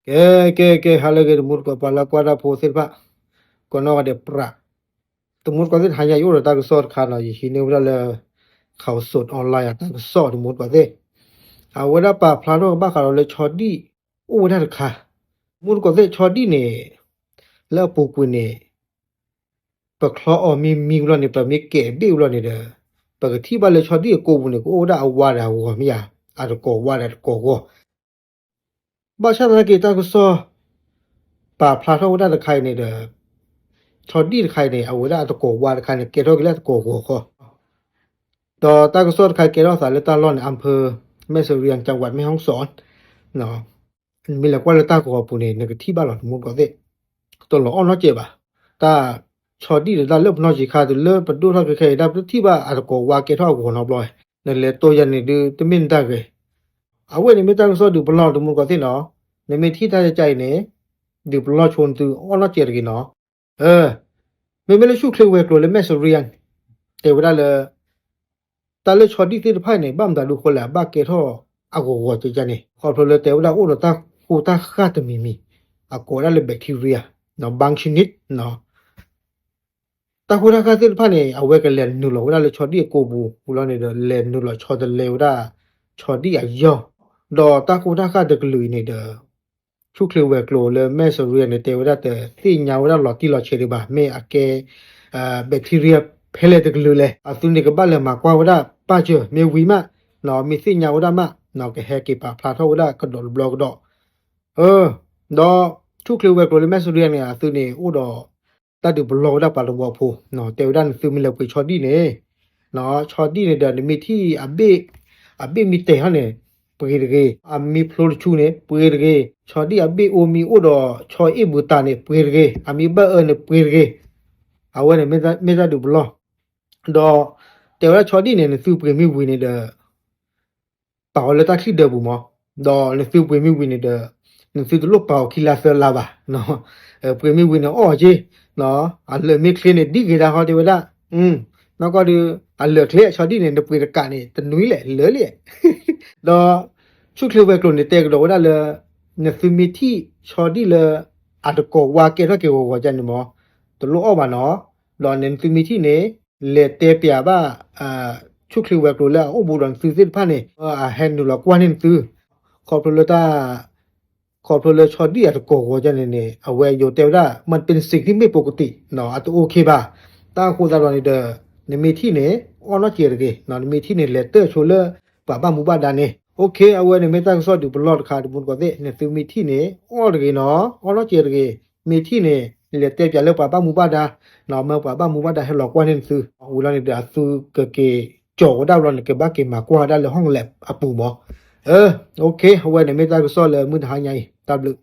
ကဲ ကဲ ကဲ ဟါလၢအဂ့ၤ တမူတကိး ပှၤလၢကွၢ်တၢ်ဖိသ့ၣ်တဖၣ် ကိးနီၢ်ဂၤဒဲး ပြး တမူတကိးသ့ၣ် တဟါညါ ယအိၣ်ဒီးတၢ်ကစီၣ်တခါနီၤ, ယဟံးန့ၢ်ဝဲဒၣ်လၢ Khaosod Online အတၢ်ကစီၣ် တမူတကိးသ့ၣ်, အဝဲဒၣ်ပာ်ဖျါထီၣ်ကဘၣ်ဃးဒီးလၢဆီဒံၣ်အိၣ်ဝဲဒၣ်တခါ, တမူတကိးသ့ၣ် ဆီဒံၣ်န့ၣ် လၢအပူၤကွံာ်န့ၣ် ပချီအီၤမ့ၢ်မံဝံၤလီၤန့ၣ် ပမ့ၢ်ကဲးဘ့ၣ်ဝံၤလီၤန့ၣ်ဒီး ပကထံၣ်ဘၣ်လၢဆီဒံၣ်အကိာ်ပူၤန့ၣ် ကအိၣ်ဝဲဒၣ်အဝါဒီးအဂီၤမ့ၢ်ဧါ, အတကိးဝါဒီးအတကိးဂီၤ ဘၣ်ဆၣ်သနာ်က့ တၢ်ကစီၣ် ပာ်ဖျါထီၣ်ဝဲဒၣ်တခါအံၤန့ၣ်ဒီး ဆီဒံၣ်တခါအံၤန့ၣ် အဝဲဒၣ်အတကိးဝါတခါန့ၣ် ကဲထီၣ်က့ၤလၢအတကိးဂီၤဃီ, ဒီးတၢ်ကစီၣ်တခါကဲထီၣ်သးလၢတၢ်လီၢ်န့ၣ် အၣ်ဖၢၣ် မဲၣ်စရံယၣ် ကၠၣ်ဝး မဲၣ်ဟီၣ်စီၣ် နမ့ၢ်လဲၤကွၢ်လၢတၢ်ဂီၤပူၤန့ၣ် နကထံၣ်ဘၣ်လီၤ တမူတကိးသ့ၣ်, တလီၤအီၣ်နီတစဲးဘၣ်, တၢ်ဆီဒံၣ်ဒီးတၢ်လၢပနီၢ်ဆံးခါတုၤလၢပဒိၣ်ထီၣ်ခဲခဲအံၤ တၢ်ပတထံၣ်ဘၣ်အတကိးဝါကဲထီၣ်အဂီၤနီတဘျီ, နလဲၤတိၢ်ယၤန့ၣ်ဒုး တမ့ၢ်နတၢ်ဂ့ၤ, အဝဲန့ၣ်မ့ၢ်တၢ်ကစီၣ်ဒုးပလီၢ် တမူတကိးသ့ၣ်နီၤ, နမ့ၢ်ထံၣ်တၢ်ကကါအံၤန့ၣ် ဒုးပလီၢ်ဆိနသုအီၣ်နီတစဲးတဂ့ၤနီၤ, မ့မ့ၢ်လၢဆူၣ်ချ့ဝဲၤကျိၤလၢမဲၣ်စရံယၣ် တဲဝဲဒၣ်လၢ တၢ်လၢဆီဒံၣ်သ့ၣ်တဖၣ်န့ၣ် ဘၣ်မတၤဒုးဃိလဲၣ် အဘၣ်ကဲထီၣ်အဂီၤဂီၤကကါန့ၣ် ခီဖျိလၢတဲဝဲဒၣ်အိၣ်ဒီးတၢ်ဃိတၢ်ဃၢ်တမံၤမံၤ, အကိးဝဲဒၣ်လၢ bacteria ဘၣ်ဆံနံၣ် တၢ်ဃိတၢ်ဃၢ်သ့ၣ်တဖၣ်န့ၣ် အဝဲကလဲၤနုာ်လီၤဝဲဒၣ်လၢဆီဒံၣ်အကိာ်ပူၤလီၤန့ၣ်ဒီး လဲၤနုာ်လီၤဆီတလဲဝဲဒၣ် ဆီဒံၣ်အယီၢ်, ဒီးတၢ်ဃိတၢ်ဃၢ်တကလုာ်အံၤန့ၣ်ဒီး ဆူၣ်ချ့ဝဲၤကျိၤလၢမဲၣ်စရံယၣ်န့ၣ် တဲဝဲဒၣ်တသ့ၣ်ညါဝဲဒၣ်လီၤတံၢ်လီၤဆဲးဒံးဘၣ် မ့ၢ်အကဲ bacteria ဖဲလဲၣ်တကလုာ်လဲၣ်, အသုန့ၣ်ကဘၣ်လဲၤမၤကွၢ်ဝဲဒၣ် ပၢ်စၢၤမ့ၢ်ဝံၤမး, မ့ၢ်သ့ၣ်ညါဝဲဒၣ်မး ကဟဲက့ၤပာ်ဖျါထီၣ်ဝဲဒၣ်ကဒီးတဘျီကဒီး ဒီးဆူၣ်ချ့ဝဲၤကျိၤလၢမဲၣ်စရံယၣ်န့ၣ် အသုန့ၣ်အိၣ်ဒီး တၢ်ဒုးပလီၢ်ဝဲဒၣ်ပှၤတဝီဖိ, တဲဝဲဒၣ်နသုမ့ၢ်လဲၤပှ့ၤဆီဒံၣ်န့ၣ်, ဆီဒံၣ်န့ၣ်ဒီး နမ့ၢ်ထံၣ်အဘ့ၣ်, အဘ့ၣ်မ့ၢ်တဲာ်ထီၣ်န့ၣ် ပှ့ၤတဂ့ၤ, အမ့ၢ်ဖျိတဆူန့ၣ် ပှ့ၤတဂ့ၤ, ဆီဒံၣ်အဘ့ၣ်အိၣ်မ့ၢ်အိၣ်ဒီးဆီအ့ၣ်ဘူးတၤန့ၣ် ပှ့ၤတဂ့ၤ, အမ့ၢ်ဘၣ်အၢန့ၣ် ပှ့ၤတဂ့ၤ, အဝဲန့ၣ်မ့ၢ်တၢ်ဒုးပလီၢ်, ဒီးတဲဝဲဒၣ်ဆီဒံၣ်န့ၣ် နသုပှ့ၤမ့ၢ်ဝံၤန့ၣ်ဒီး ပာ်အီၤလၢတၢ်ချံၣ်ဒၢပူၤမး, ဒီးနသုပှ့ၤမ့ၢ်ဝံၤန့ၣ်ဒီး နသုတလိၣ်ပာ်အီၤခံလါသၢလါဘၣ်, ပှ့ၤမ့ၢ်ဝံၤန့ၣ်အီၣ်အီၤက့, အလၢာ်မ့ၢ်ချ့န့ၣ် ဒ်ဂ့ၤဒၣ်ဃီတဲဝဲဒၣ်, နီၢ်ကီၢ်ဒုး အလၢာ်ချ့ဆီဒံၣ်န့ၣ် နပှ့ၤတကးန့ၣ် တနွံလဲၣ် လၢာ်လံ, ဒီး ဆူၣ်ချ့ဝဲၤကျိၤန့ၣ် တဲကဒီးဝဲဒၣ်လၢ နသုမ့ၢ်ထံၣ်ဆီဒံၣ်လၢ အတကိးဝါကဲထီၣ်က့ၤဂီၤဂီၤကန့ၣ်မး တလိၣ်အီၣ်ဘၣ်နီၤ, ဒီးနသုမ့ၢ်ထံၣ်န့ၣ် လဲၤတဲပၠးဘၣ် ဆူၣ်ချ့ဝဲၤကျိၤလၢအအိၣ်ဘူးဒီးနသုသ့ၣ်တဖၣ်န့ၣ် အဟဲနုာ်လီၤကွၢ်န့ၢ်နသု, ခီဖျိလၢတၢ် ခီဖျိလၢဆီဒံၣ်အတကိးဂီၤကန့ၣ်န့ၣ် အဝဲယိၤတဲဝဲဒၣ် မ့ၢ်ပ့ၣ်စ့းသ့ၣ်မ့ၣ်ပိကတံး အတအိၣ်ခ့ ဘၣ်, တၢ်အဃိသတးဒီးန့ၣ်ဒီး နမ့ၢ်ထံၣ်န့ၣ် အီၣ်နီၢ်ကဲးတဂ့ၤ, နမ့ၢ်ထံၣ်န့ၣ် လဲၤတၢၢ်ဆိလၢပှၤဘၣ်မူဘၣ်ဒါန့ၣ်, အိၣ်ခ့ အဝဲန့ၣ်မ့ၢ်တၢ်ကစီၣ်ဒုးပလီၢ်တခါ တမူတကိးသ့ၣ် နသုမ့ၢ်ထံၣ်န့ၣ် အီၣ်တဂ့ၤနီၤ, အီၣ်နီၢ်ကဲးတဂ့ၤ, မ့ၢ်ထံၣ်န့ၣ် လဲၤတဲပၠးလၢပှၤဘၣ်မူဘၣ်ဒါ, မ့ၢ်ပှၤဘၣ်မူဘၣ်ဒါဟဲလီၤကွၢ်န့ၢ်နသု, ဝံၤလီၤန့ၣ်ဒီး အသုကက့ၤကၠီၤဝဲဒၣ်ဘျီန့ၣ် ကဘၣ်က့ၤမၤကွၢ်ဝဲဒၣ်လၢ ဟီၣ်လဲး အပူၤမး, အိၣ်ခ့ အဝဲန့ၣ်မ့ၢ်တၢ်ကစီၣ်လၢမုၢ်တဟါညါအံၤ တၢ်ဘျုး